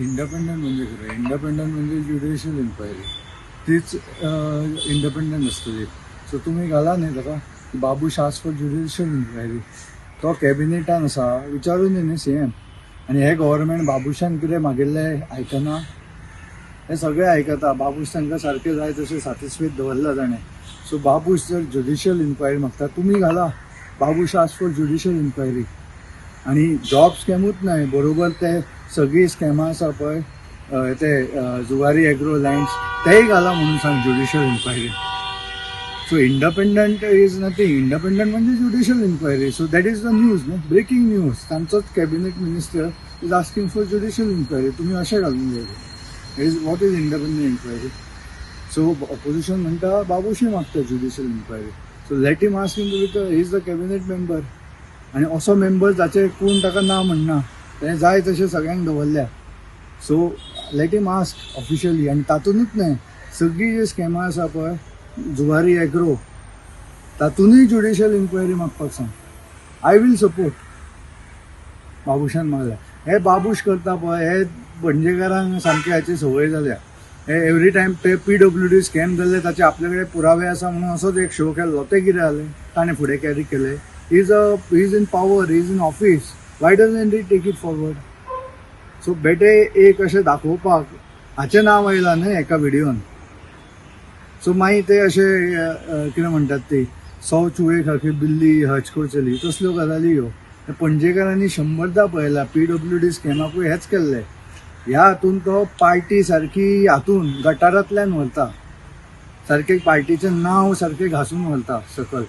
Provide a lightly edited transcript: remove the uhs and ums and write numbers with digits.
Independent म्हणजे कितें? Independent म्हणजे ज्युडिशियल इन्क्वायरी. तीच इंडिपेंडंट आसतली. सो तुमी घाला न्ही ताका, Babush ask for judicial inquiry. तो कॅबिनेटान आसा, विचारून न्ही सीएम. आनी हे गव्हर्मेंट बाबूशान कितें मागिल्लें आयकना? हे सगळे आयकता. बाबूश तांकां सारकें जाय तशें सॅटिस्फायड दवरला ताणें. सो बाबूश जर ज्युडिशियल इन्क्वायरी मागता, तुमी घाला, Babush ask for judicial inquiry. आणि जॉब स्कॅमूच नाही, बरोबर ते सगळी स्कॅमां आसा पळय, ते जुवारी एग्रो लँड्स, तेय घाला म्हणून सांग judicial inquiry. So independent is nothing. Independent म्हणजे judicial inquiry. So that is the news न्हू, ब्रेकिंग न्यूज. तांचोच cabinet minister is asking for judicial inquiry. तुमी अशें घालून जाय, is what is independent inquiry? So opposition म्हणटा, बाबूशय मागता judicial inquiry. So let him ask him with is the cabinet member. आनी असो मेंबर जाचे कोण ताका ना म्हणना, तें जाय तशें सगळ्यांक दवरल्या. So let him ask officially. आनी तातूंतच न्हय, सगळीं जी स्कॅमां आसा पळय, जुवारी एग्रो, तातूंतय ज्युडिशियल इन्क्वायरी मागपाक सांग. I will support. बाबूशान मागल्या. हे बाबूश करता पळय, हे पणजेकारांक सामकी हाची संवय जाल्या. हे एवरी टायम ते पीडब्ल्यूडी स्कॅम जाल्ले, ताचे आपले कडेन पुरावे आसा म्हणून असोच एक शो केल्लो. ते कितें जालें? ताणें फुडें कॅरी केलें. Is in power, is in office. Why doesn't he take it forward? So बेटे एक अशें दाखोवपाक हाचें नांव आयलां न्हय एका व्हिडियोन. सो मागीर ते अशें कितें म्हणटात ती, "सौ चुहे खाके बिल्ली हज को चली", तसल्यो गजाली ह्यो. पणजेकारांनी शंबरदां पळयला. पीडब्ल्यूडी स्कॅमाकूय हेच केल्लें. ह्या हातून तो पार्टी सारकी हातून गटारांतल्यान व्हरता, सारकें पार्टीचें नांव सारकें घासून व्हरता सकल.